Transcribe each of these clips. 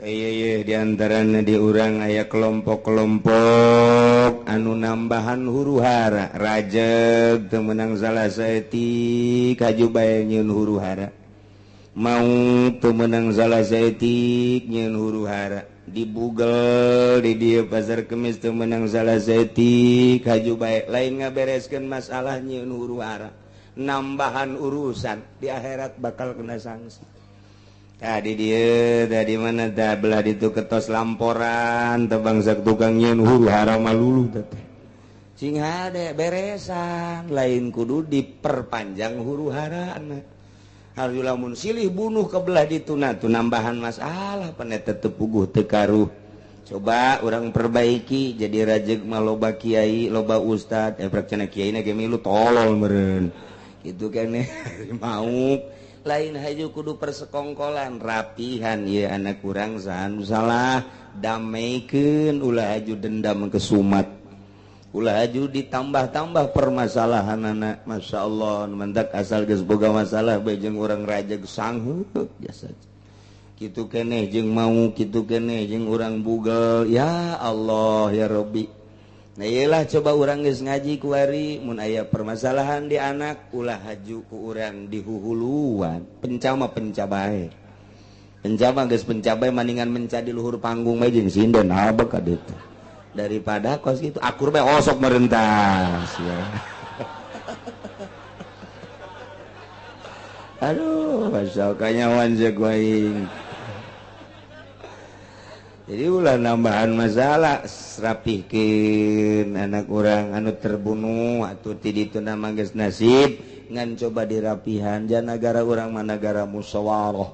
Diantara di urang aya kelompok-kelompok anu nambahan huru-hara rajeg teu meunang salah saeutik kaju bae nyieun huru-hara mau teu meunang salah saeutik nyieun huru-hara di Google di dieu pasar kemis teu meunang salah saeutik kaju bae lain ngabereskeun masalah nyieun huru-hara nambahan urusan di akhirat bakal kena sanksi. Tadi dia tadi mana dah belah itu ketos lamporan tebangsa tukang nyeun huru hara malulu teh sing hade beresan lain kudu diperpanjang huru hara hayu lamun silih bunuh ke belah ditu na tuh nambahan masalah panet tetep puguh teu karuh. Coba urang perbaiki jadi rajeg mah loba kiai loba ustad prek cenah kiai na ge milu tolol meureun kitu keneh mau lain haju kudu persekongkolan rapihan ya anak kurang sahan salah dameikeun ulah haju dendam kesumat ulah haju ditambah-tambah permasalahan anak. Masya Allah mentak asal geus boga masalah bae jeung urang raja sangheuk biasa kitu keneh jeung mau kitu keneh jeung urang bugel ya Allah ya Rabbi. Nah iyalah coba urang geus ngaji kuari mun aya permasalahan di anak ulah haju ku urang dihuhuluan penca mah penca bae penca mah geus penca bae maningan menca di luhur panggung bae jeung sinden abek ka ditu daripada kos kitu akur bae osok merentas ya. Aduh masya kanyawan jeung aing. Jadi ulah nambahan masalah rapihkeun anak urang anu terbunuh atuh ti ditu nama geus nasib ngan coba dirapihan jan nagara urang mah nagara musyawarah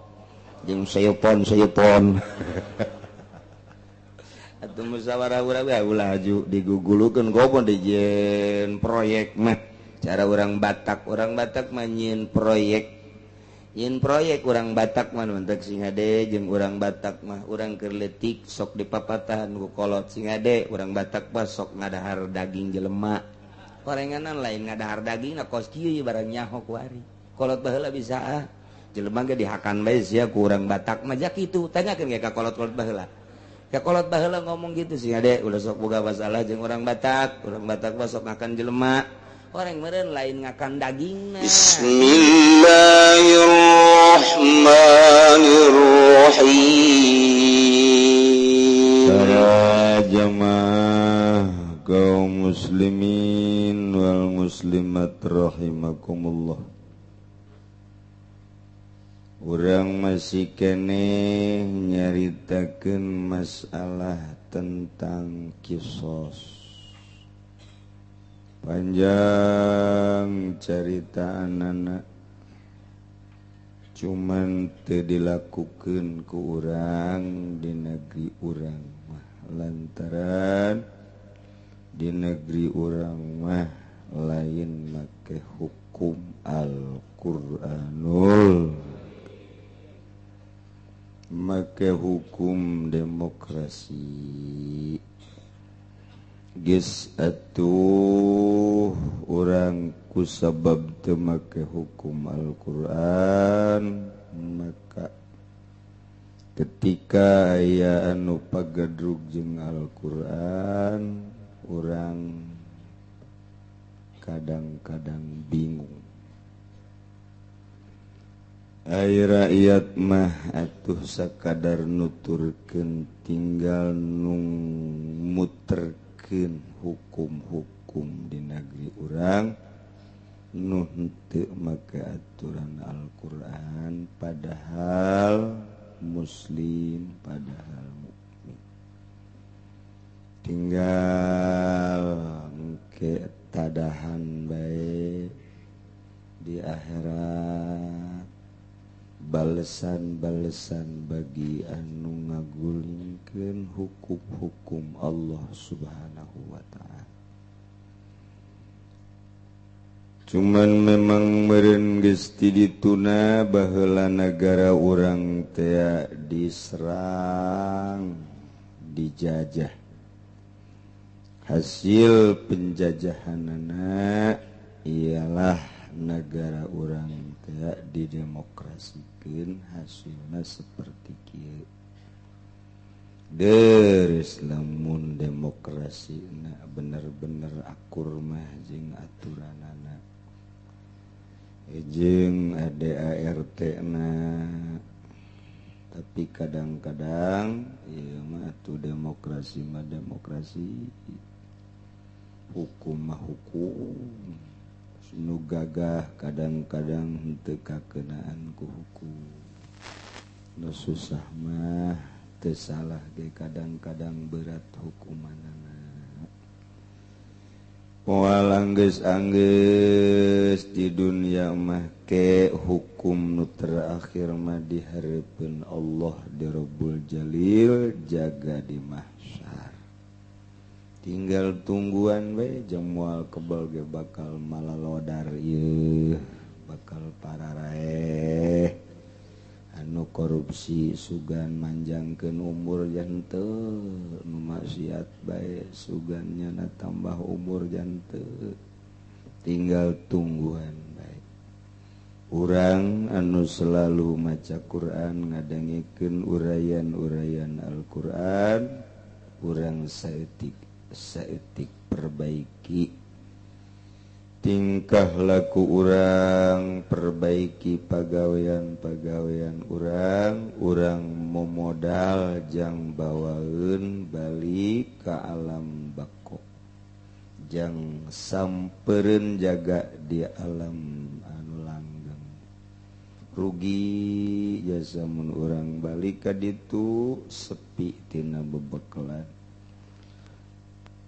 jeung seupon-seupon atuh musyawarah urang we ulah aju digugulukeun gobon dijieun proyek mah cara urang Batak mah nyieun proyek nyin proyek urang Batak mah mentek sing hade jeung urang Batak mah urang keur leutik sok dipapatahan ku kolot sing hade urang Batak mah sok ngadahar daging jelema korenganan lain ngadahar daging na kos kieu barang nyaho ku ari kolot baheula bisa ah jelema ge dihakan bae sia ku urang Batak mah ja kitu tanyakeun ge ka kolot-kolot baheula ka kolot baheula ngomong gitu sing hade ulah sok boga masalah jeung urang Batak mah sok ngakan jelema orang meureun lain ngakan dagingna. Bismillahirrahmanirrahim. Para jamaah kaum muslimin wal muslimat rahimakumullah. Urang masih keneh nyaritakeun masalah tentang kisos. Panjang carita anak cuman teu dilakukeun ku urang di negeri urang mah lantaran di negeri urang mah lain make hukum Al-Qur'anul make hukum demokrasi. Geus atuh urang ku sabab teu make hukum Al-Qur'an maka ketika aya anu pagedrug jeung Al-Qur'an urang kadang-kadang bingung. Ai rakyat mah atuh sakadar nuturkeun tinggal nung muter hukum-hukum di negeri urang nu henteu make aturan Al-Qur'an padahal muslim padahal mukmin tinggal engke tadahan bae di akhirat balesan-balesan bagi anu ngagulingkeun hukum-hukum Allah Subhanahu wa ta'ala. Cuman memang meureun geus ti dituna baheula nagara urang teh diserang, dijajah. Hasil penjajahanana ialah negara urang teh didemokrasikeun hasilna seperti kieu. Deres lamun demokrasi na bener-bener akur mah jeung aturanana jeung ADART na. Tapi kadang-kadang ieu mah atuh demokrasi mah demokrasi, hukum mah hukum. Nu gagah kadang-kadang henteu kakenaan ku hukum. Nu susah mah teu salah ge kadang-kadang berat hukumanana. Moal anggeus-anggeus di dunia mah ke hukum nu terakhir mah dihareupeun Allah di Rabbul Jalil jaga di mahsyar. Tinggal tungguan we jeung moal kebal ge bakal malalodar ieu, bakal pararaeh. Anu korupsi sugan manjangkeun umur janteu, nu maksiat bae sugan nyana tambah umur janteu. Tinggal tungguan bae. Urang anu selalu maca Quran ngadengikeun uraian-uraian Al-Quran, urang saeutik saeutik perbaiki tingkah laku urang, perbaiki pagawean-pagawean urang, urang momodal jang bawaeun balik ka alam bako, jang sampereun jaga di alam anu langgeng. Rugi jasa mun urang balik ka ditu sepi tina bebekelan,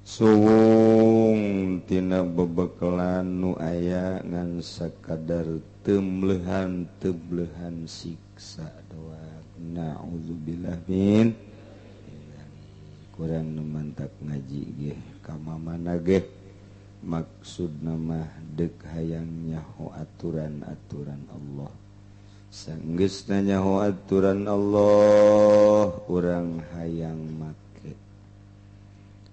suwung tina bebekelan nu aya ngan sakadar temlehan teblehan siksa doang. Na'udzubillah min kurang nu mantak ngaji ge ka mamana ge maksudna mah deuk hayang nyaho aturan-aturan Allah. Sanggeusna nyaho aturan Allah urang hayang make,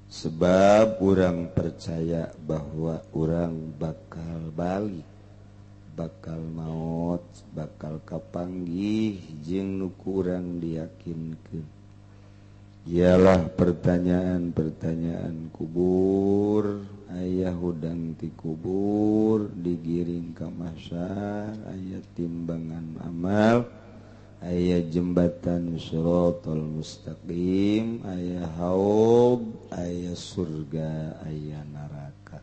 sebab urang percaya bahwa urang bakal balik, bakal maot, bakal kapanggih jeung nu ku urang diyakinkeun. Ialah pertanyaan-pertanyaan kubur, aya hudang ti kubur, digiring ka mahsyar, aya timbangan amal, aya jembatan siratal mustaqim, aya haud, aya surga, aya neraka.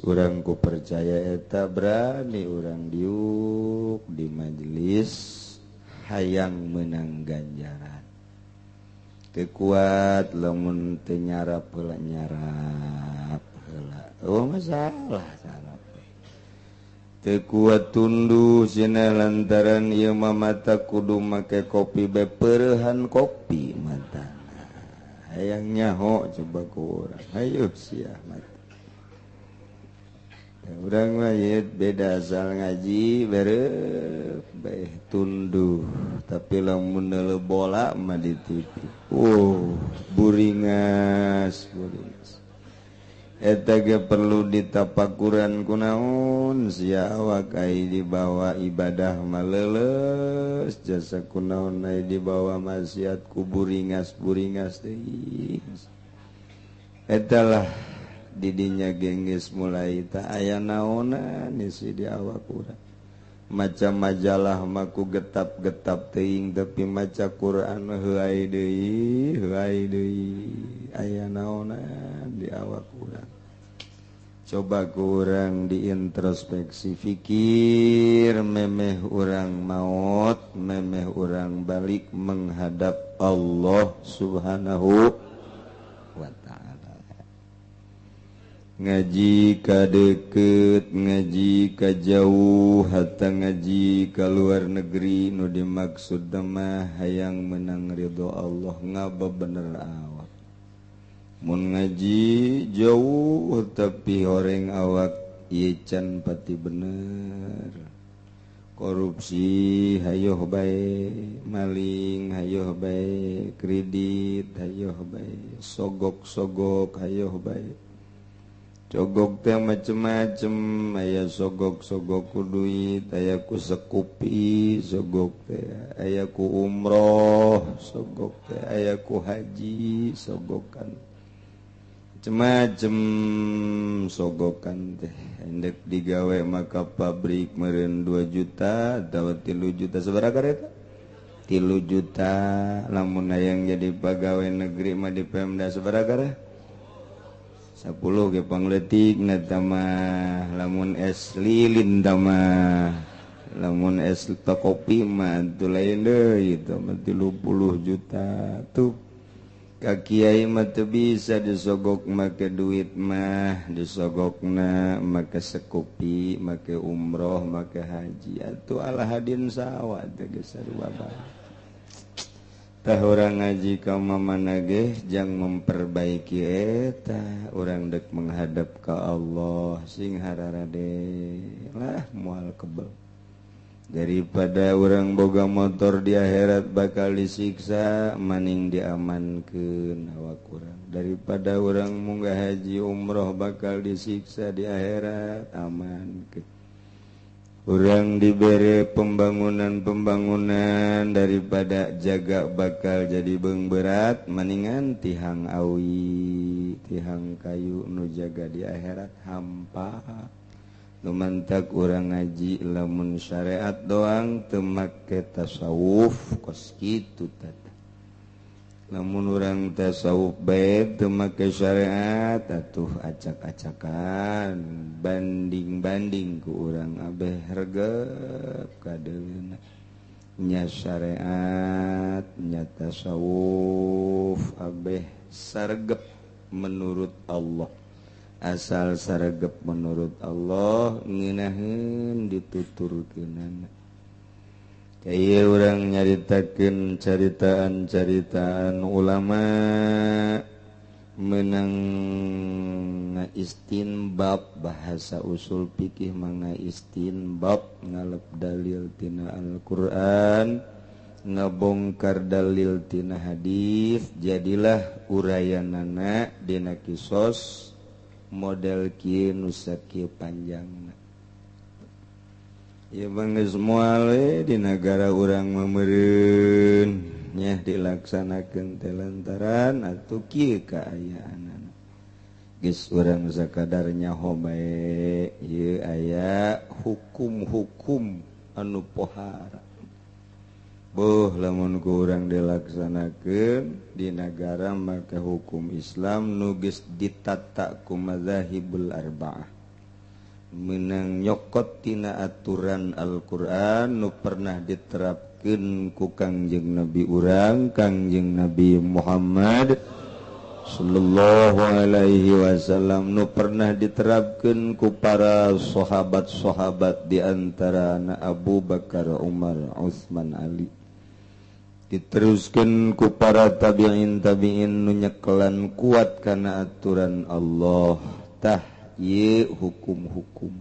Urang ku percaya eta berani urang diuk di majelis hayang menang ganjaran. Teu kuat lamun teu nyarap heula nyarap heula. Oh masalah sarap. Teu kuat tunduh cenah lantaran ieu mah mata kudu make kopi bae peureuhan kopi matana. Hayang nyaho coba ku urang. Hayu sia mata. Urang mah ieu beda asal ngaji bereup bae tunduh, tapi lamun neuleuh bola mah di TV. Buringas buringas. Eta ge perlu ditapakuran kunaon sia awak ai dibawa ibadah mah leuleus jasa kunaon ai dibawa maksiat ku buringas buringas deui. Eta lah didinya gengges mulai tak aya naonan isi di awak urang. Maca majalah mah ku getap-getap teuing tapi maca Quran heuai deui aya naonan di awak urang. Coba ku urang diintrospeksi fikir memeh urang maot, memeh urang balik menghadap Allah Subhanahu wa ta'ala. Ngaji ka deket, ngaji ka jauh, hatta ngaji ka luar negeri nu dimaksud mah hayang menang ridho Allah ngaba bener awak. Mun ngaji jauh tapi horeng awak ieu can pati bener. Korupsi hayoh bae, maling hayoh bae, kredit hayoh bae, sogok-sogok hayoh bae. Cogok teh macem-macem, aya sogok-sogok ku duit, aya ku sekupi, sogok teh aya ku umroh, sogok teh aya ku haji, sogokan. Macem-macem sogokan teh. Endek digawe maka pabrik meureun 2 juta atawa 3 juta sabaraha kareta? 3 juta. Lamun hayang jadi pegawai negeri mah di Pemda sabaraha kareta? 10 ge pangletik na mah, lamun es lilin mah, lamun es kopi mah atuh lain deui itu mah 30 juta tuh. Ka kiai mah teu bisa disogok make duit mah, disogokna make sekupi, make umroh, make haji atuh alahadin sawa teh geus sarua bae. Tah urang ngaji ka mamana ge jang memperbaiki eta, urang dek menghadap ka Allah sing hararade lah moal kebel. Daripada urang boga motor di akhirat bakal disiksa, maning diamankeun awak urang. Daripada urang munggah haji umroh bakal disiksa di akhirat, amankeun. Urang dibere pembangunan-pembangunan daripada jaga bakal jadi beung berat, maningan tihang awi, tihang kayu nu jaga di akhirat hampa. Nu mantak urang ngaji lamun syariat doang teu make tasawuf kos kitu tata. Lamun urang tasawuf bae teu make syariat atuh acak-acakan, banding-banding ku urang abeh regep kadeuleuna. Nya syariat nya tasawuf abeh sargep menurut Allah. Asal sargep menurut Allah ngeunaheun dituturkeunana. Kaya orang nyaritakeun caritaan-caritaan ulama menang istinbab, bahasa usul fikih mangga istinbab, ngalep dalil tina Al-Qur'an, ngabongkar dalil tina hadis, jadilah urayanana dina kisos model kieu nu sakieu panjangna. Ya bangga semua di negara urang memeureun nya dilaksanakeun teh lantaran atuh kieu kaayaanana. Geus urang sakadar nyaho bae ieu aya hukum-hukum anu pohara. Boh lamun ku urang dilaksanakeun di nagara maka hukum Islam nu geus ditata ku mazahibul arba'ah. Menang nyokot tina aturan Al-Qur'an nu pernah diterapkeun ku Kangjeng Nabi urang, Kangjeng Nabi Muhammad sallallahu alaihi wasallam, nu pernah diterapkeun ku para sahabat-sahabat di antarana Abu Bakar, Umar, Utsman, Ali. Diteruskeun ku para tabi'in tabi'in nu nyekelan kuat kana aturan Allah. Tah ieu hukum-hukum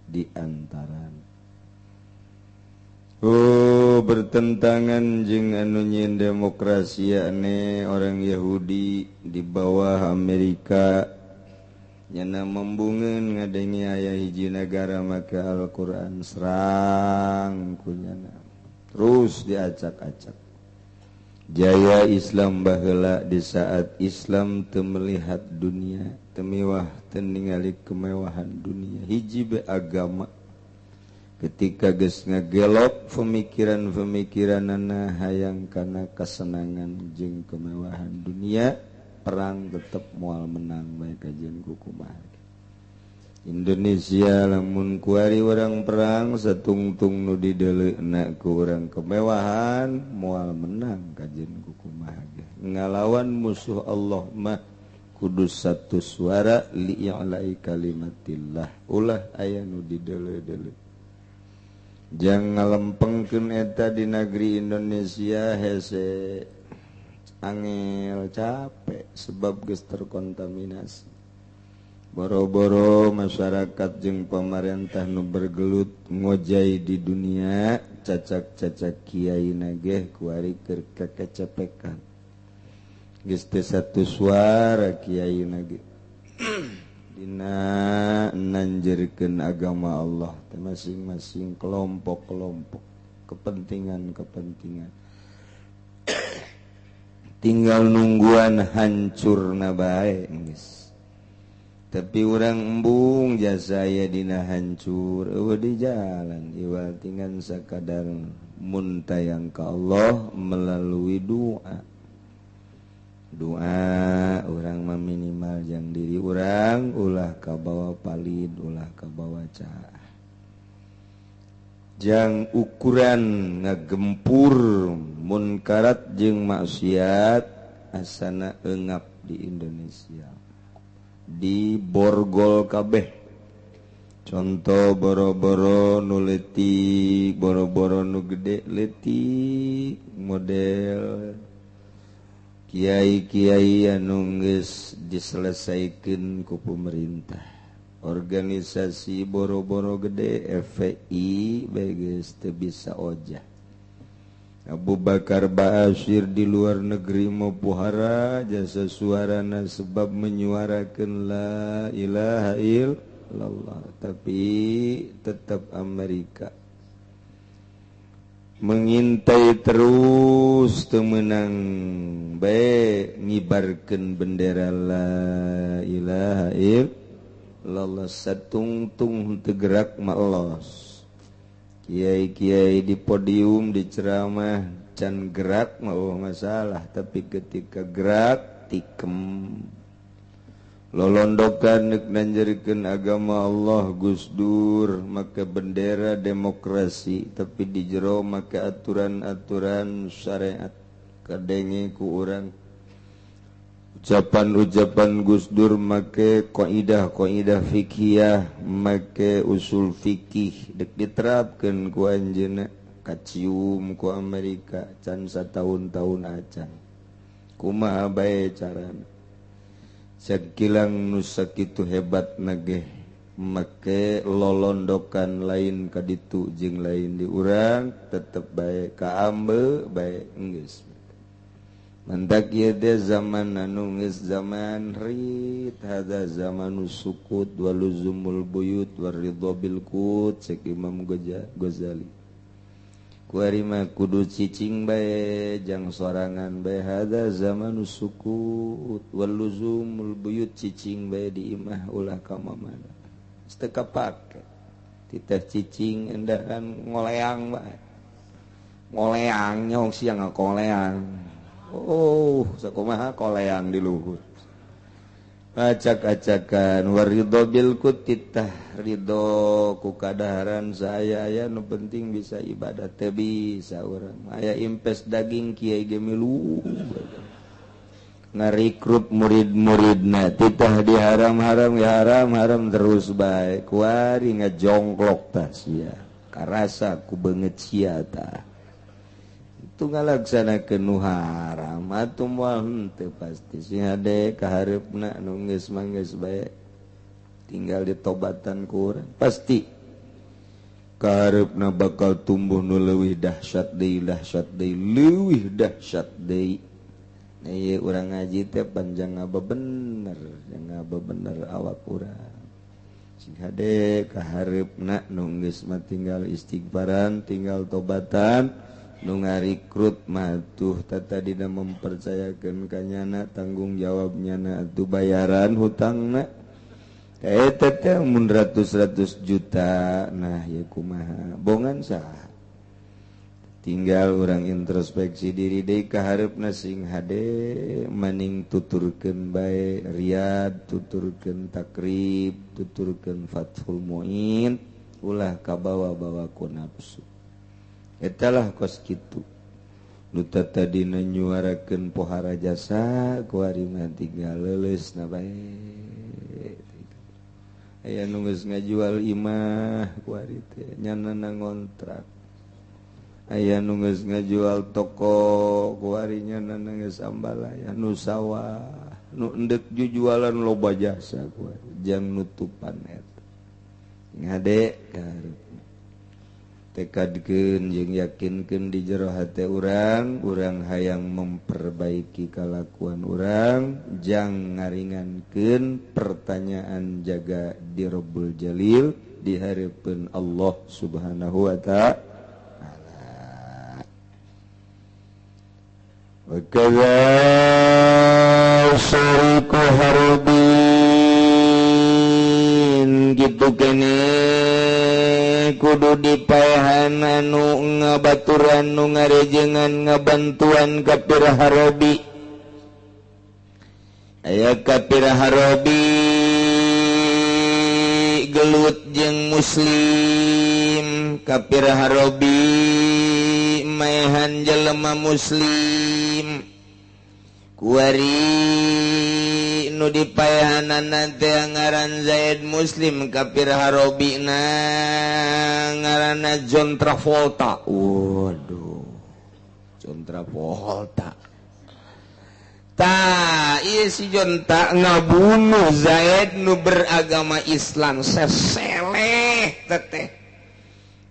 di antara. Oh, bertentangan jeung anu nyieun demokrasi ane orang Yahudi di bawah Amerika nyana membungeun ngadenge aya hiji nagara make Al-Qur'an serang kunyana. Terus diacak-acak. Jaya Islam baheula di saat Islam teu melihat dunia, teu mewah, teu ningali kemewahan dunia, hiji be agama. Ketika geus ngagelok pemikiran-pemikiranana hayang kana kesenangan jeung kemewahan dunia, perang tetep moal menang bae kajian ku kumaha. Indonesia lamun kuari urang perang satungtung nu dideuleuna ku urang kemewahan moal menang kajian ku kumaha ge. Ngalawan musuh Allah mah kudu satu suara li'ilai kalimatillah, ulah aya nu dideule-deule. Jang ngalempengkeun eta di negeri Indonesia hese angel capek sebab geus terkontaminasi. Boro-boro masyarakat jeung pamarentah nu bergelut ngojai di dunia, cacak-cacak kiai nageh kuari keur kekecepekan. Geus teu satu suara kiai nage. Dina nanjerkeun agama Allah teh masing-masing kelompok-kelompok kepentingan-kepentingan tinggal nungguan hancurna bae geus. Tapi urang embung jasa aya dina hancur eueuh di jalan iwal tinggal sakadar muntayang ka Allah melalui doa. Doa urang mah minimal jang diri urang ulah kabawa palid ulah kabawa caah. Jang ukuran ngagempur munkarat jeung maksiat asana eungap di Indonesia. Di borgol kabeh. Contoh boro-boro nu leutik, boro-boro nu gede leutik, model kiai-kiai anu geus diselesaikeun ku pemerintah. Organisasi boro-boro gede FPI bae geus teu bisa ojah. Abu Bakar Ba'asyir di luar negeri mau puhara jasa suarana sebab menyuarakan la ilaha illallah, tapi tetap Amerika mengintai terus temenang bae ngibarkeun bendera la ilaha illallah satungtung teu gerak mah los. Kiai-kiai di podium di ceramah can gerak mah oh masalah, tapi ketika gerak tikem lolondokan nek nanjerkeun agama Allah Gus Dur maka bendera demokrasi tapi di jero maka aturan-aturan syariat kadenge ku urang. Ucapan-ucapan Gus Dur make kaidah-kaidah fikih, make usul fikih dek diterapkeun ku anjeunna kacium ku Amerika can satahun-tahun acan. Kumaha bae carana? Sakilang nu sakitu hebat nageh make lolondokan lain ka ditu jeung lain di urang tetep bae kaambe bae geus. Mantak ieu teh zaman anu geus zaman rit hadza zamanu sukut wa luzumul buyut wa ridha bil qut cek Imam Ghazali. Kuari mah kudu cicing bae jang sorangan bae hadza zamanu sukut wa luzumul buyut cicing bae di imah ulah ka mamana. Geus teu kapake. Titah cicing endahan ngoleang bae. Ngoleang nyong siang ngoleang. Oh, sakumaha koleang di luhur. Acak-acakan waridho bil kutitah ridho ku kadaharan saya aya nu penting bisa ibadah teh bisa urang. Aya impes daging kiai ge milu. Ngarikrut murid-muridna titah di haram-haram ya haram-haram terus bae. Kuari ngajongklok tah sia. Karasa ku beungeut sia tah. Itu ngalaksanakeun nu haram atuh moal henteu pasti sing hade kahareupna nu geus mah geus bae tinggal ditobatan ku urang pasti kahareupna bakal tumbuh nu leuwih dahsyat deui dahsyat deui leuwih dahsyat deui. Nah ieu urang ngaji teh panjang ngaba bener jang ngaba bener awak urang sing hade kahareupna nu geus mah tinggal istighfaran tinggal tobatan nu ngarikrut matuh tata dina mempercayakeun ka nyana tanggung jawab nyana atuh bayaran hutangna eta teh mun ratus-ratus juta nah ya kumaha bongan saha tinggal urang introspeksi diri deui ka hareupna sing hade maning tuturkeun bae riyad tuturkeun takrib tuturkeun Fathul Muin ulah kabawa-bawa ku nafsu. Etalah kos kitu nu tadina nyuarakeun pohara jasa kuari mah tinggal leuleus na bae. Aya nu geus ngajual imah kuari teh nyanana ngontrak. Aya nu geus ngajual toko kuari nyanana geus ambalaya nu sawah nu endek jujualan loba jasa kuari jang nutupan eta. Ngade kaharep. Tekadkeun jeung yakinkeun di jero hate urang, urang hayang memperbaiki kalakuan urang, jang ngaringankeun pertanyaan jaga di Rabbul Jalil di hareupeun Allah Subhanahu wa ta'ala. Wa kadza syariku harbin gitu kene kudu dipaehan anu ngabaturan nu ngarejengan ngabantuan kafir harobi. Aya kafir harobi gelut jeung muslim, kafir harobi maehan jelema muslim. Kuari nu dipaehanana teh ngaran Zaid muslim, kafir harobi na ngaranna John Travolta. Waduh, John Travolta. Ta, ieu si John tak ngabunuh Zaid nu beragama Islam seseleh teteh.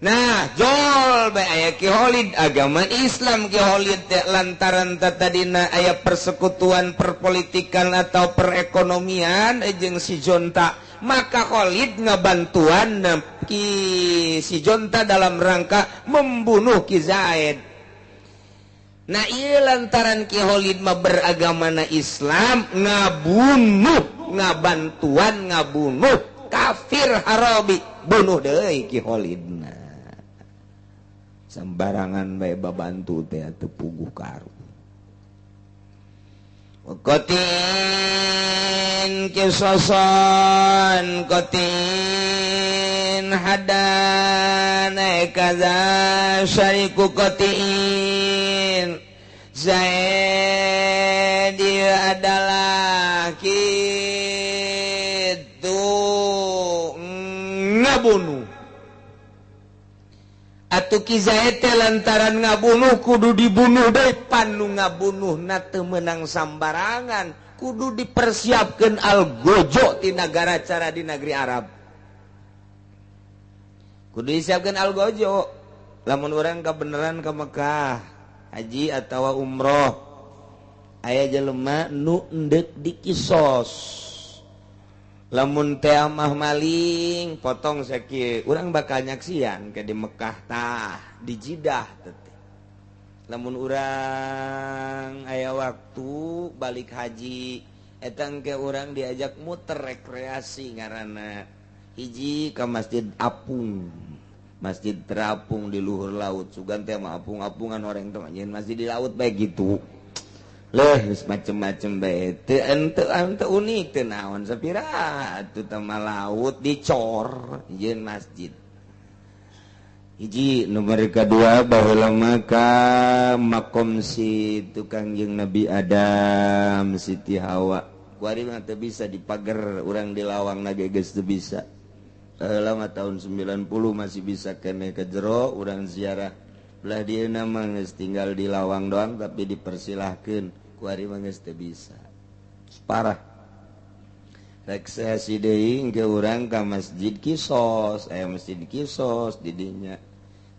Nah, jol bae aya Ki Khalid agama Islam. Ki Khalid teh lantaran tadina aya persekutuan perpolitikan atau perekonomian jeung si Jonta, maka Khalid ngabantuan Ki si Jonta dalam rangka membunuh Ki Zaid. Nah, ieu lantaran Ki Khalid mah beragamana Islam, ngabunuh, ngabantuan ngabunuh kafir Harabi, bunuh deui Ki Khalidna. Sembarangan bae babantu teh teu puguh karu. Qatin kisasan qatin hadan kaza syariku qatin. Zaid adalah kitu ngabunuh. Atuh Ki Zaid teh lantaran ngabunuh kudu dibunuh deui, panu ngabunuhna teu meunang sambarangan, kudu dipersiapkeun algojo ti nagara cara di negeri Arab. Kudu disiapkeun algojo. Lamun urang kabeneran ka Mekah haji atawa umroh, aya jelema nu endek dikisos. Lamun teh mah maling potong sakieu, urang bakal nyaksian ke di Mekah tah, di Jidah teteh. Lamun urang aya waktu balik haji, eta engke urang diajak muter rekreasi ngaranna. Hiji ka Masjid Apung. Masjid terapung di luhur laut. Sugan teh mah apung-apungan orang teh nyeun masjid di laut bae gitu. Leh geus macem-macem bae teu ente unik teu naon sapira atuh teh mah laut dicor jeung masjid. Hiji nomor kedua baheula mah ka makom si tukang jeung Nabi Adam Siti Hawa. Kuari mah teu bisa dipager urang di lawang na ge geus teu bisa. Baheula mah tahun 90 masih bisa kene ke jero urang ziarah. Belah dieuna mah geus tinggal di lawang doang tapi dipersilahkeun. Kuari mah geus teu bisa. Parah. Rekreasi deui engke urang ka Masjid Kisos, aya Masjid Kisos di dinya.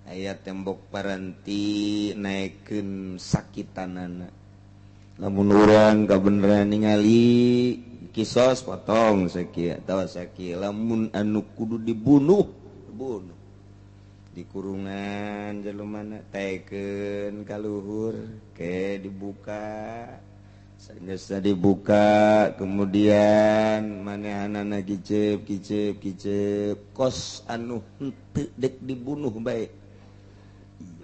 Aya tembok paranti naekeun sakitanana. Lamun urang kabeneran ningali kisos potong sakieu atawa sakieu, lamun anu kudu dibunuh, bunuh. Di kurungan jelema taekeun ka luhur ke dibuka. Sanggeusna dibuka kemudian manehanana kicep kicep kicep kos anu henteu dek dibunuh bae.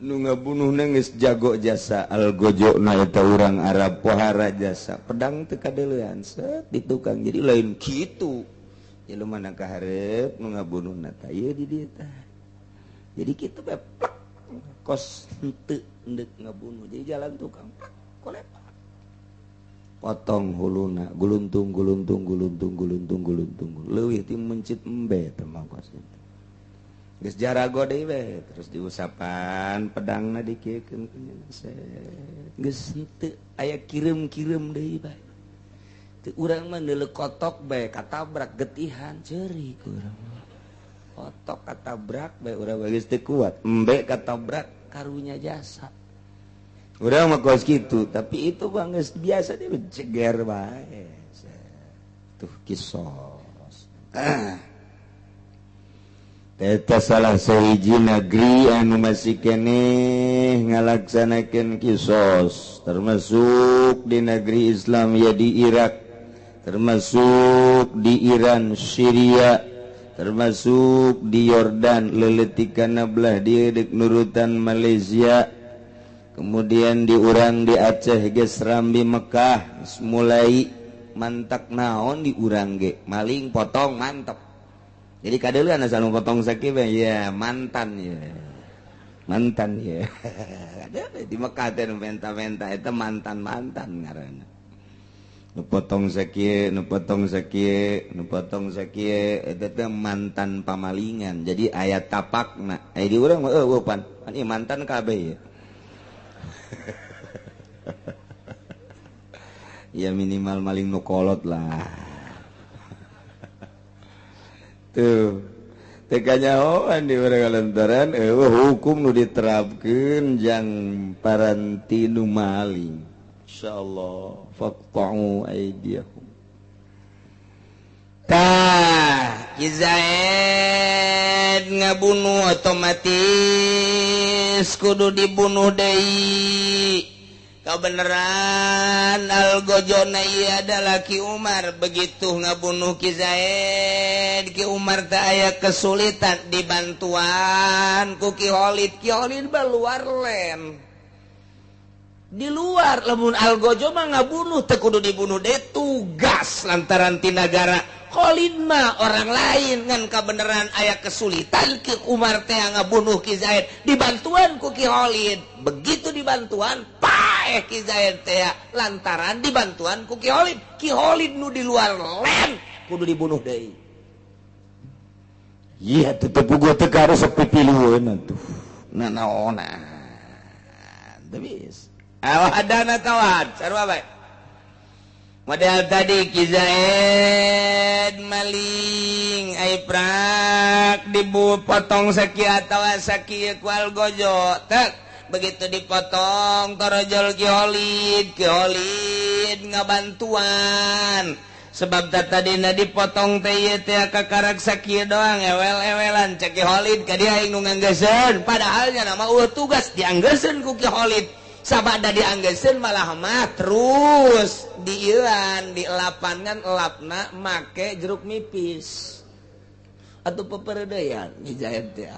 Nu ngabunuhna geus jago jasa algojona eta urang Arab pohara jasa pedang teu kadeulean set di tukang jadi lain kitu. Jelema na ka hareup nu ngabunuhna tah ieu di dieu tah. Jadi kitu bae plek kos henteu endek ngabunuh jadi jalan tukang plek kolepak potong huluna guluntung guluntung guluntung guluntung guluntung leuwih ti mencit embe teh mah kos kitu. Geus jarago deui we terus diusapan pedangna dikiekeun geus henteu aya kireum-kireum deui bae. Teu urang mah neuleuh kotok bae katabrak getihan ceurik urang. Otok katabrak bae urang geus teu kuat, embe katabrak karunya jasa. Urang mah kos kitu, tapi itu bang geus biasa dia ceger bae. Tuh kisos. Eta salah sahiji negeri anu masih keneh ngalaksanakeun kisos, termasuk di negeri Islam ya di Irak, termasuk di Iran, Syria, termasuk di Yordan, leletikan belah dia dek nurutan Malaysia, kemudian di urang di Aceh geus rambi Mekah mulai mantak naon di urang ge maling potong mantep. Jadi kadeuleun asal potong sakieu ya mantan ya. Mantan ya. Ada di Mekah teh nu menta-menta eta mantan-mantan ngaranna. Nu potong sakieu, nu potong sakieu, nu potong sakieu eta teh mantan pamalingan. Jadi aya tapakna. Aya di urang mah eueuh pan. Pan ieu mantan kabeh ya. Ya minimal maling nu kolot lah. Tuh teu kanyahoan di urang lantaran eueuh hukum nu diterapkeun jang paranti nu maling. Insyaallah faqta'u aydiyahum. Tah Ki Zaid ngabunuh otomatis kudu dibunuh deui. Kebenaran Al-Gojona ieu adalah Ki Umar. Begitu ngabunuh Ki Zaid, Ki Umar teh aya kesulitan dibantuan ku Ki Khalid. Ki Khalid mah luar lem. Di luar lamun Al-Gojo mah ngabunuh teu kudu dibunuh deui tugas lantaran ti nagara. Khalid mah orang lain ngan kabeneran aya kesulitan Ki Umar teh ngabunuh Ki Zaid dibantuan ku Ki Khalid. Begitu dibantuan paeh Ki Zaid teh lantaran dibantuan ku Ki Khalid. Ki Khalid nu di luar lem kudu dibunuh deui. Iya tetep gua teh harus pipilueun atuh. Nanaonan. Teu bisa. Awadana tawad sarua bae. Model tadi Ki Zaid maling ai prak dipotong sakieu atawa sakieu ku Al-Gojo. Tek begitu dipotong torojol Ki Khalid, Ki Khalid ngabantuan. Sebab tadina dipotong teh ieu teh kakarak sakieu doang ewel-ewelan cek Ki Khalid ka dia aing nu nganggeseun padahal nya mah eueuh tugas dianggeseun ku Ki Khalid. Sabada dianggeseun malah mah terus diilan di lapangan elapna make jeruk nipis atau peperedean Ki Zaid teh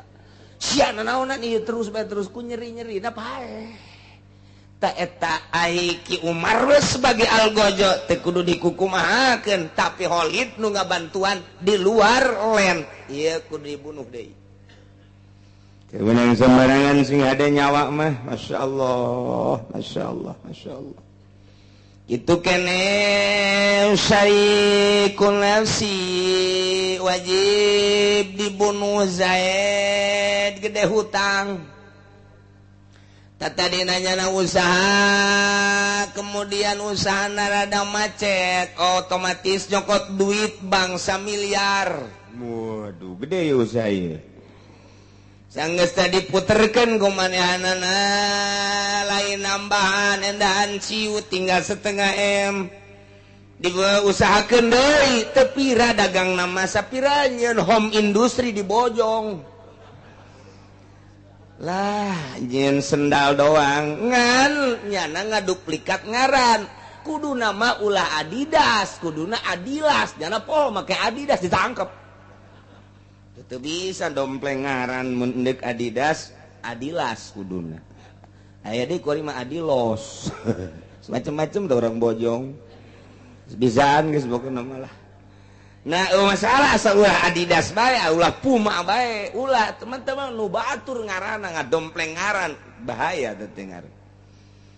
sia nanaonan ieu terus bae terus ku nyeri-nyeri na paeh ta eta ai Ki Umar we sebagai Al-Gojo teh kudu dikukumahakeun tapi Khalid nu ngabantuan di luar len ieu kudu dibunuh deui. Kewenang sembarangan sing ada nyawa mah, masya Allah, masya Allah, masya Allah. Itu kene syarikun nafsi wajib dibunuh Zaid gede hutang. Tadi nanya na usaha, kemudian usaha rada macet, otomatis nyokot duit bangsa miliar. Waduh, gede ya usaha ieu. Sanggeus tadi diputerkeun ku manehanana lain nambahan endahan ciu tinggal setengah M. Diusahakeun deui teu pira dagangna mah sapira nyeun home industri di Bojong. Lah nyeun sendal doang ngan nyana ngaduplikat ngaran. Kuduna mah ulah Adidas, kuduna Adilas, nyana poho make Adidas ditangkep. Teu bisa dompleng ngaran mun deuk Adidas, Adilas kuduna. Aya deui kuari mah Adilos. Macem-macem tuh orang Bojong. Bisaan geus pokona mah lah. Nah, masalah asal ulah Adidas bae, ulah Puma bae, ulah teman-teman nu batur ngaranna ngadompleng ngaran, bahaya teh ngaran.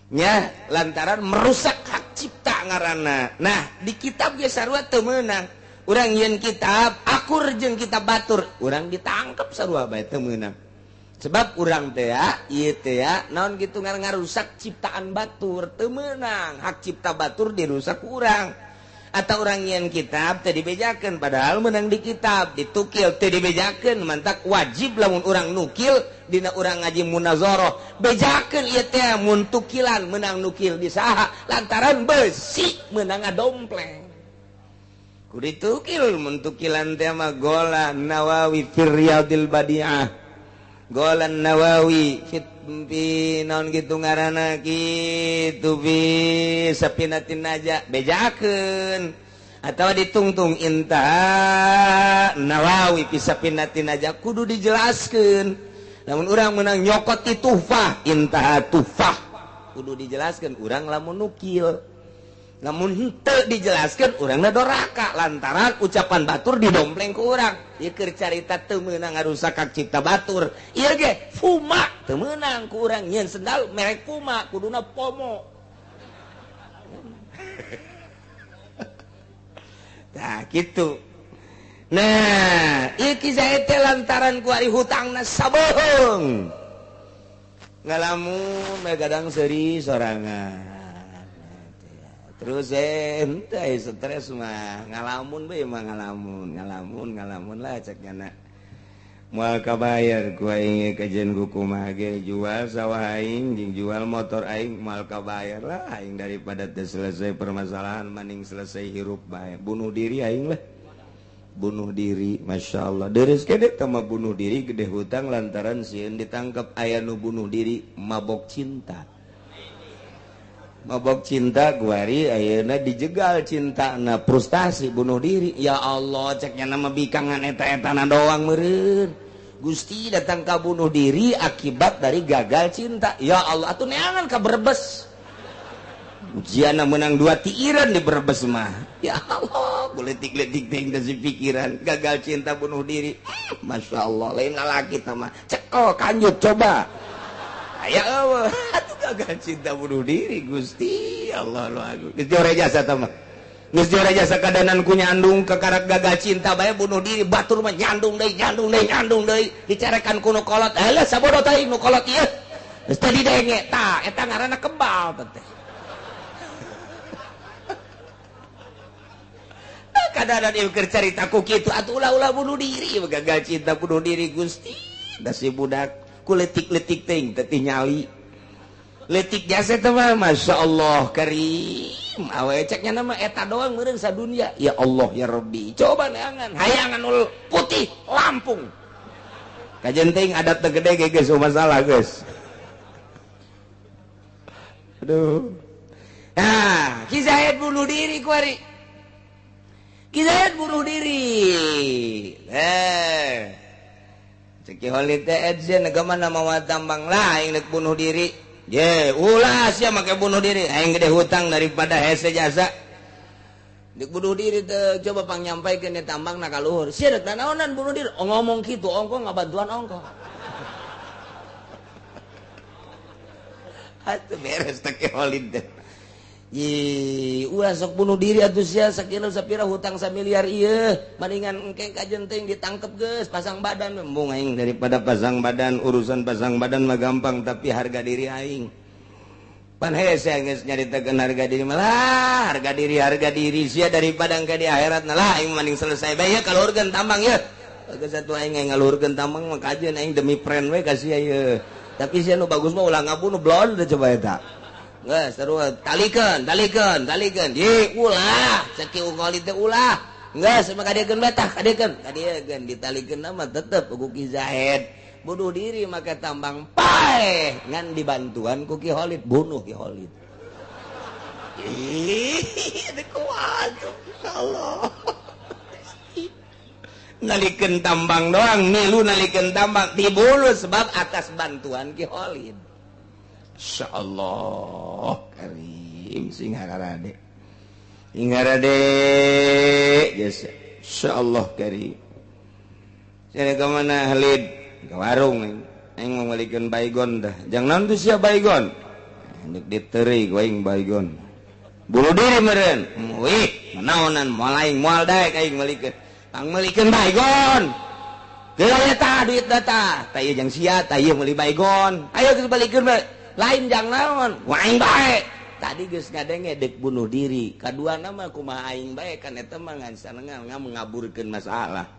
Nya lantaran merusak hak cipta ngaranna. Nah, di kitab ge sarua teu meunang. Urang yeun kitab akur jeung kitab batur, urang ditangkep sarua bae teu meunang. Sebab urang teh ieu teh naon kitu ngarusak ciptaan batur, teu meunang. Hak cipta batur dirusak ku urang. Atau orang nyian kitab teu dibejakeun padahal menang di kitab ditukil teu dibejakeun mantak wajib lamun urang nukil dina urang ngaji munazarah bejakeun ieu teh mun tukilan menang nukil di saha lantaran besi menang ngadompleng kudu ditukil mun tukilan teh mah gola Nawawi fir Riyadil Badiah golan Nawawi fit fi naon kitu ngaranna kitu bi sapinatin aja bejakeun atawa ditungtung inta Nawawi fi sapinatin aja kudu dijelaskeun lamun urang menang nyokot ti tuhfah intaha tuhfah kudu dijelaskeun urang lamun nukil lamun henteu dijelaskeun urangna doraka lantaran ucapan batur didompleng ku urang ieu keur carita teu meunang ngarusak hak cipta batur ieu ge Puma teu meunang ku urang nyieun sendal merek Puma kuduna Pomo. Tah kitu. Nah ieu kisah teh lantaran ku ari hutangna sabeung ngalamun we gadang seuri sorangan terus ente stres mah ngalamun bae mah ngalamun lah cek nyana moal kabayar ku aing kajen ku kumaha ge jual sawah aing jeung jual motor aing moal kabayar lah aing daripada teu selesai permasalahan maning selesai hirup bae bunuh diri aing lah bunuh diri Masya Allah deres kede teh mah bunuh diri gede hutang lantaran sieun ditangkap aya nu bunuh diri mabok cinta mabok cinta guari ayeuna dijegal cintana frustasi bunuh diri ya Allah ceknya nama bikangan eta-etana doang meureun Gusti datang ka bunuh diri akibat dari gagal cinta ya Allah atuh neangan ka Brebes ujianna menang 2 tiiran di Brebes mah ya Allah letik-letik teh geus pikiran gagal cinta bunuh diri Masya Allah lain lalaki tah mah cekel kanjut coba ya Allah atuh gagal cinta bunuh diri Gusti Allah lu agung geus jore jasa tah mah geus jore jasa kadanan ku nyandung kekarak gagal cinta bae bunuh diri batur mah nyandung deui dicarekan ku nu kolot heuh sabodo teuing nu kolot ieu geus tadi denge tah eta ngaranna kebal teh kadanan ieu keur carita ku kitu atuh ulah-ulah bunuh diri gagal cinta bunuh diri Gusti da si budak ku letik-letik ting tetih nyali letik jasa teh mah Masya Allah karim awe ceknya nama eta doang meureun sadunia ya Allah ya Rabbi coba neangan hayangan ul putih Lampung kajen ting adat teu gede ge geus masalah geus aduh nah Ki Zaid bunuh diri kuari Ki Zaid bunuh diri Ceki Holid teh edzien mana mawa tambang lah aing rek bunuh diri. Ye, ulah sia make bunuh diri aing gede hutang daripada hese jasa. Dek bunuh diri teh coba pang nyampaikeun tambang na ka luhur. Sia rek naonan bunuh diri. Oh, ngomong kitu ongko ngabantuan ongko. Atuh beres teh Ki Holid teh. Ye, ulah sok bunuh diri atuh sia sakilo sapira hutang samiliar ieu mendingan engke kajen teh ditangkep geus pasang badan embung aing daripada pasang badan urusan pasang badan mah gampang tapi harga diri aing pan hese geus nyaritakeun harga diri malah harga diri sia daripada engke di akhirat lah aing mending selesai bae ya kaluhurkeun tambang ye geus atuh aing ngaluhurkeun tambang mah kajen aing demi friend we ka sia ye tapi sia nu bagus mah ulah ngabunuh blon teh coba eta geus terus talikeun ye ulah cek Ki Ungkoli teh ulah geus mah kadiekeun bae tah kadiekeun ditalikeun mah tetep ku Ki Zaid bunuh diri make tambang paeh ngan dibantuan ku Ki Holid bunuh Ki Holid ih teu kuat insyaallah nalikeun tambang doang milu nalikeun tambang dibunuh sebab atas bantuan Ki Holid Insyaallah karim sing hararade ingarade jasa insyaallah karim cenah ka mana Halid ka warung aing mau meulikeun baygon dah jang naon tuh sia baygon Hendak diteri ku aing baygon bunuh diri meureun wih naonan moal aing moal daek aing meulikeun tang meulikeun baygon geura eta duit data tah ieu jang sia tah ieu meuli baygon ayo geus balikeun bae lain jang naon ku aing bae Tadi geus ngadenge dek bunuh diri. Kaduana mah kumaha aing bae kan eta mah ngan sanengan ngaburkeun masalah.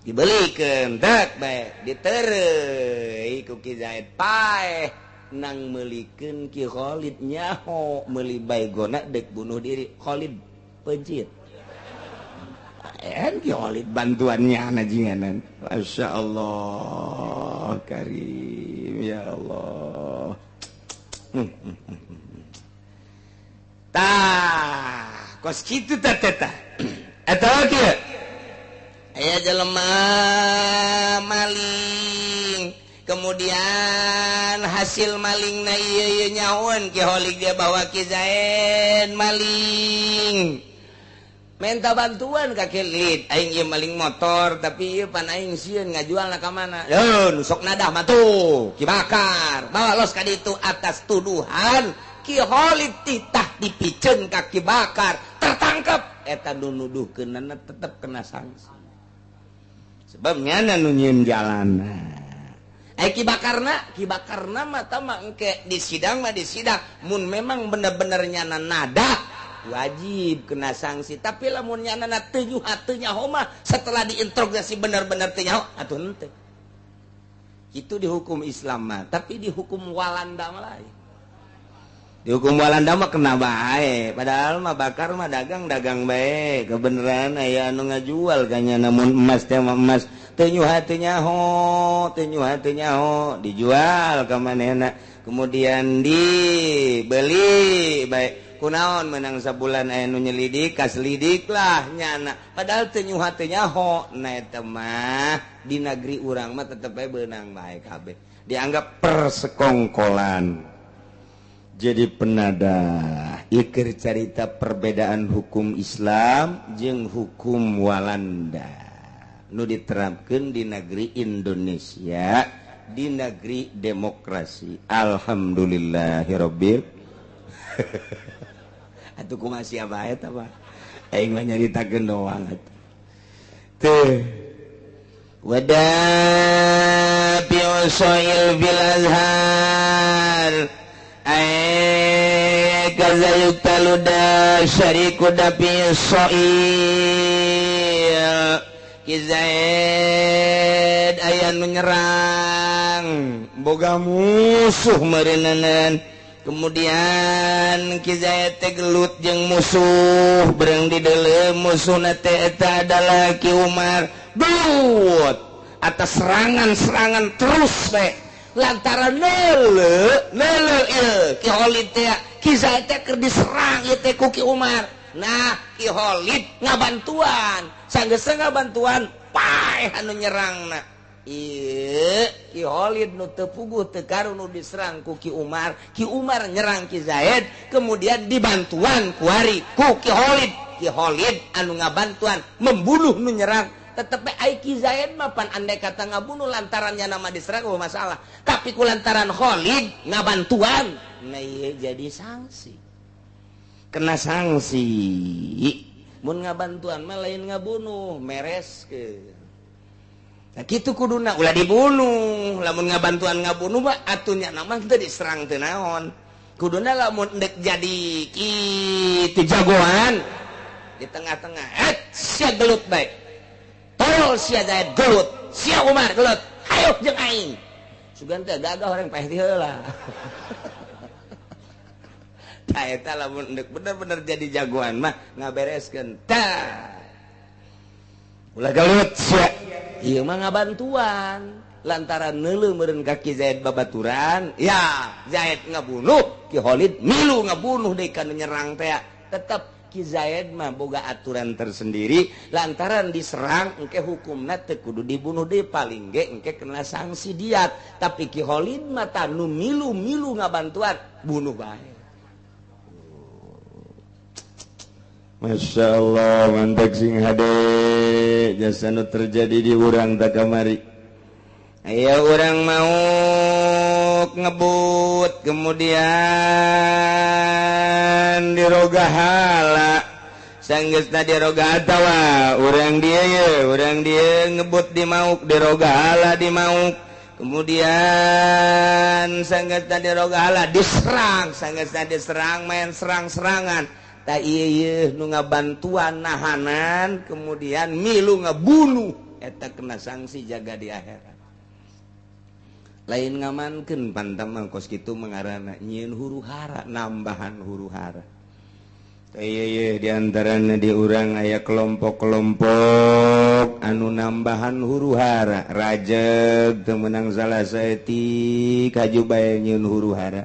Dibelikeun tek bae ditereuy ku Ki Zaid paeh nang meulikeun Ki Khalid nyaho meuli baygona dek bunuh diri. Khalid pencit. Ki Khalid bantuannya ana jinganan. Masya Allah karim ya Allah. Tah kos kitu tah teh eta kieu aya jelema maling kemudian hasil malingna ieu ieu nyahoan Ki Khalid dia bawa Ki Zaid maling minta bantuan ka Ki Khalid aing ieu maling motor tapi ieu pan aing sieun ngajualna ka mana nu sok nadah mah tuh Ki Bakar bawa los ka ditu atas tuduhan Ki Khalid titah dipiceun ka Ki Bakar tertangkap eta nu nuduhkeunana tetep kena sanksi sebab nyana nu nyieun jalanna. Ki Bakarna mah tah mah engke di sidang mah di sidang mun memang bener-bener nyana nada wajib kena sanksi tapi lamun nyana teu nyuha teu nyaho mah setelah diinterogasi bener-bener teu nyaho atuh henteu. Itu dihukum Islam mah tapi dihukum Walanda mah lain. Dihukum Walanda mah kena bae padahal mah Bakar mah dagang-dagang bae kebenaran aya anu ngajual ka nya namun emas teh mah emas teu nyuha teu nyaho teu nyuha teu nyaho dijual ka manehna kemudian dibeli bae kunaon menang sabulan aya nu nyelidik kaselidik lah nyana padahal teu nyuha teu nyaho. Nah eta mah di negeri urang mah tetep bae beunang bae kabeh dianggap persekongkolan jadi penadah. Ieu carita perbedaan hukum Islam jeung hukum Walanda nu diterapkeun di negeri Indonesia di negeri demokrasi. Alhamdulillahirabbil atuh kumaha sia bae eta mah aing mah nyaritakeun doang atuh teh wada bi'usail bil azhar ay kaza yuktalu da syariku dapi soil Ki Zaid aya nu nyerang boga musuh meureuneunan kemudian Ki Zaid teh gelut jeung musuh bereng di deuleu musuhna teh eta adalah Ki Umar gelut atas serangan-serangan terus bae lantaran neuleu neuleu ieu Ki Khalid teh Ki Zaid teh keur diserang ieu teh ku Ki Umar. Nah Ki Khalid ngabantuan sanggeus ngabantuan paeh anu nyerangna ieu Ki Khalid nu teu puguh teu karu nu diserang ku Ki Umar. Ki Umar nyerang Ki Zaid kemudian dibantuan kuari ku Ki Khalid. Ki Khalid anu ngabantuan membunuh nu nyerang tetep ai Ki Zaid mah pan andai kata ngabunuh lantarannya nama diserang oh masalah tapi ku lantaran Khalid ngabantuan nah ieu jadi sanksi kena sanksi mun ngabantuan mah lain ngabunuh mereskeun. Nah kitu kuduna ulah dibunuh lamun ngabantuan ngabunuh mah atuh nya nama teu diserang teu naon kuduna lamun endek jadi kitu jagoan di tengah-tengah sia gelut bae tolol sia Zaid gelut sia Umar gelut hayo jeung aing sugan teh gagah orang paeh ti heula. Tah eta lamun endek bener-bener jadi jagoan mah ngabereskeun tah ulah gelut sia ieu mah ngabantuan lantaran neuleuh meureun ka Ki Zaid babaturan ya Zaid ngabunuh Ki Khalid milu ngabunuh deui ka nu nyerang teh tetep Ki Zaid mah boga aturan tersendiri lantaran diserang engke hukumna teu kudu dibunuh deui paling ge engke kena sanksi diat tapi Ki Khalid mah tah nu milu-milu ngabantuan bunuh bae. Masya Allah mantek sing hade jasa nu terjadi di urang tak kamari aya urang mau ngebut kemudian dirogahala sanggeusna diroga atawa urang dieu ye urang dieu ngebut di mauk dirogahala di mauk Kemudian sanggeus dirogahala diserang, sanggeus diserang main serang-serangan. Tak ieu nu ngabantuan nahanan kemudian milu ngabunuh eta kena sanksi jaga di akhirat. Lain ngamankeun pantam mah kos kitu mengarana nyieun huru hara, nambahan huru hara. Ieu di antarana di urang aya kelompok-kelompok anu nambahan huru hara, rajeg teu meunang salah saeutik haju bae nyieun huru hara.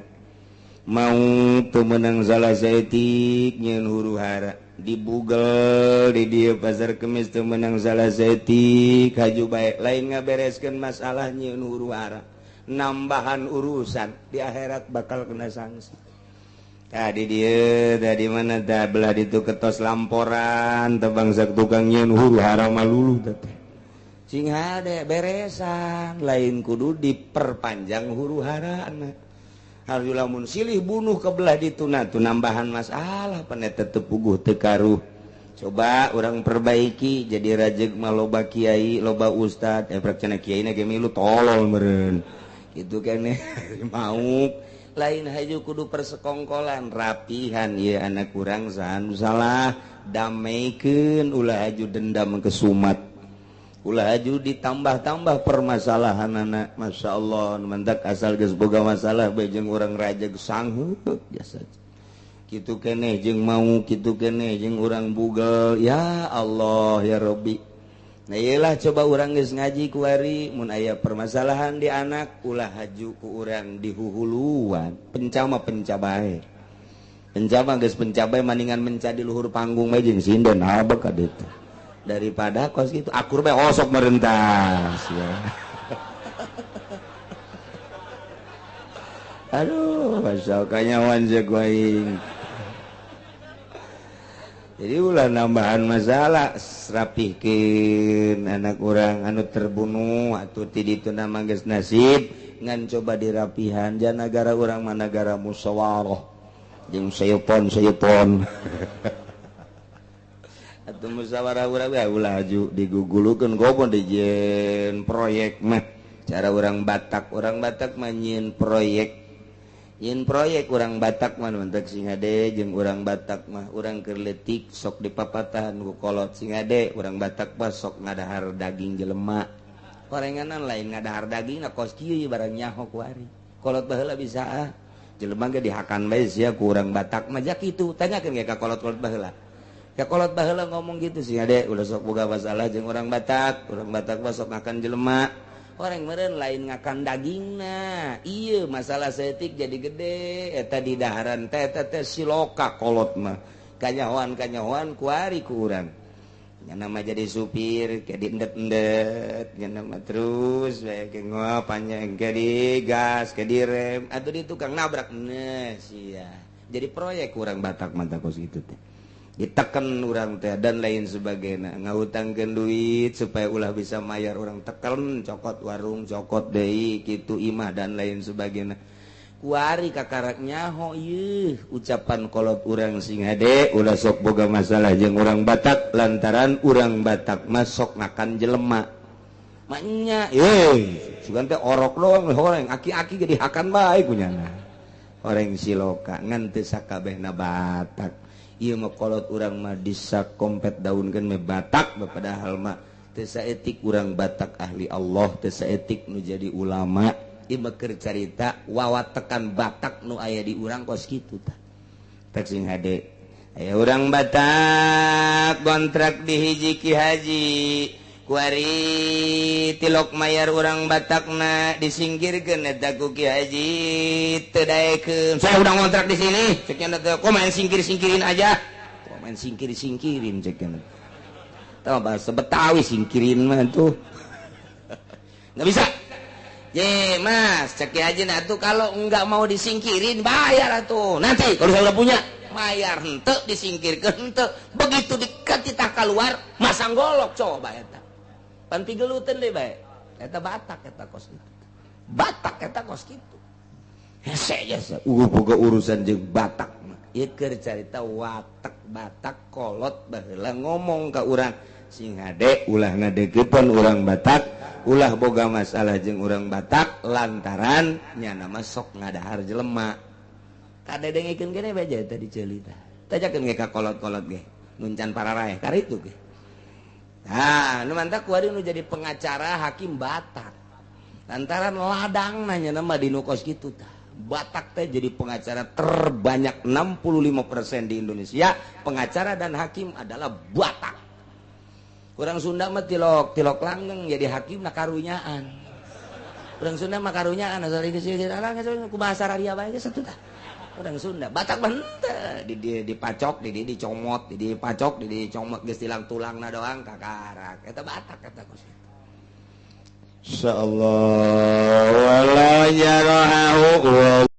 Mau teu meunang salah saeutik nyieun huru hara. Dibugel di dieu pasar kemis teu meunang salah saeutik haju bae lain ngabereskeun masalah nyieun huru hara. Nambahan urusan di akhirat bakal kena sanksi. Tadi dia tadi mana dah belah itu ketos lamporan tebangsa tukang nyieun huru hara malulu teh. Sing hade beresan lain kudu diperpanjang huru hara. Harus lamun silih bunuh ke belah ditu na tuh nambahan masalah pan tetep puguh teu karuh. Coba orang perbaiki jadi rajeg mah loba kiai, loba ustad, prek cenah kiai na ge milu tolol meureun. Gitu kan mau lain haju kudu persekongkolan rapihan ya anak kurang saha salah dameikeun ulah haju dendam kesumat ulah haju ditambah-tambah permasalahan anak. Masya Allah mentak asal geus boga masalah bae jeung urang rajeg sangheuk biasa kitu keneh jeung mau kitu keneh jeung urang bugel ya Allah ya Rabbi. Nah iyalah coba urang geus ngaji kuari mun aya permasalahan di anak ulah haju ku urang dihuhuluan penca mah penca bae penca mah geus penca bae maningan menca di luhur panggung bae jeung sinden abek ka ditu daripada kos kitu akur bae osok merentas ya. Aduh masya kanyawan jeung aing. Jadi ulah nambahan masalah rapihkeun anak urang anu terbunuh atuh ti ditu nama geus nasib ngan coba dirapihan jan nagara urang mah nagara musyawarah jeung seupon-seupon atuh musyawarah urang we ulah aju digugulukeun gobon dijieun proyek mah cara urang Batak mah nyieun proyek nyin proyek urang Batak mah mentek sing hade jeung urang Batak mah urang keur leutik sok dipapatahan ku kolot sing hade urang Batak mah sok ngadahar daging jelema korenganan lain ngadahar daging na kos kieu barang nyaho ku ari kolot baheula bisa ah jelema ge dihakan bae sia ku urang Batak mah jak kitu tanyakeun ge ka kolot-kolot baheula ka kolot baheula ngomong gitu sing hade ulah sok boga masalah jeung urang Batak mah sok ngakan jelema orang meureun lain ngakan dagingna iya masalah setik jadi gede eta di daharan teh teh siloka kolot mah kanyahoan kuari ku urang nya nama jadi supir ke diendet-endet nya nama terus bae ke panjang ke di gas ke di rem atuh di tukang nabrak nah sia jadi proyek urang Batak mah kos kitu teh diteken urang teh dan lain sebagainya ngahutangkeun duit supaya ulah bisa mayar urang teken cokot warung cokot deui kitu imah dan lain sebagainya kuari kakarak nyaho ieu ucapan kolot urang sing hade ulah sok boga masalah jeung urang Batak lantaran urang Batak mah sok ngakan jelema maknya euy sugan teh orok doang horeng aki-aki ge dihakan bae kunyana horeng siloka ngan teu sakabehna Batak ieu mah kolot urang mah disakompet daunkeun meh Batak padahal mah teu saeutik urang Batak ahli Allah teu saeutik nu jadi ulama ieu mah keur carita wawatekan Batak nu aya di urang kos kitu tah teh sing hade aya urang Batak kontrak di hiji Ki Haji kuari tilok mayar urang Batakna disingkirkeun eta ku Ki Haji teu daekeun saya udah ngontrak di sini cek nya teh kok main singkir-singkirin aja kok main singkir-singkirin cek nya tah bahasa Betawi singkirin mah tuh nggak bisa ye mas cek Ki Haji nah tuh kalau nggak mau disingkirin bayar atuh nanti kalau saya udah punya bayar henteu disingkirkeun henteu begitu diketitah keluar masang golok coba eta pan pigeluteun deui bae eta Batak eta kos kitu Batak eta kos kitu hese jasa boga urusan jeung Batak mah ieu keur carita watek Batak kolot baheula ngomong ka urang Sing hade ulah ngadeukeutan urang Batak, ulah boga masalah jeung urang Batak lantaran nyana mah sok ngadahar jelema. Kadedengikeun kene bae tadi ceuli tah. Tajakeun ge ka kolot-kolot ge nu can pararaeh karitu ge. Nah, nu mantak kuari nu jadi pengacara hakim Batak. Lantaran ladang nanya nama di nu kos kitu tah. Batak teh jadi pengacara terbanyak 65% di Indonesia, pengacara dan hakim adalah Batak. Kurang Sunda mah tilok tilok langgeng jadi hakim na karunyaan. Urang Sunda mah karunyaan asal geus ku bahasa radia bae geus atuh tah. Urang Sunda, Batak mah henteu, di dipacok, di dicomot, di dipacok, di dicomot geus tilang tulangna doang kakarak. Eta Batak eta kos kitu. Insyaallah wala yarahu.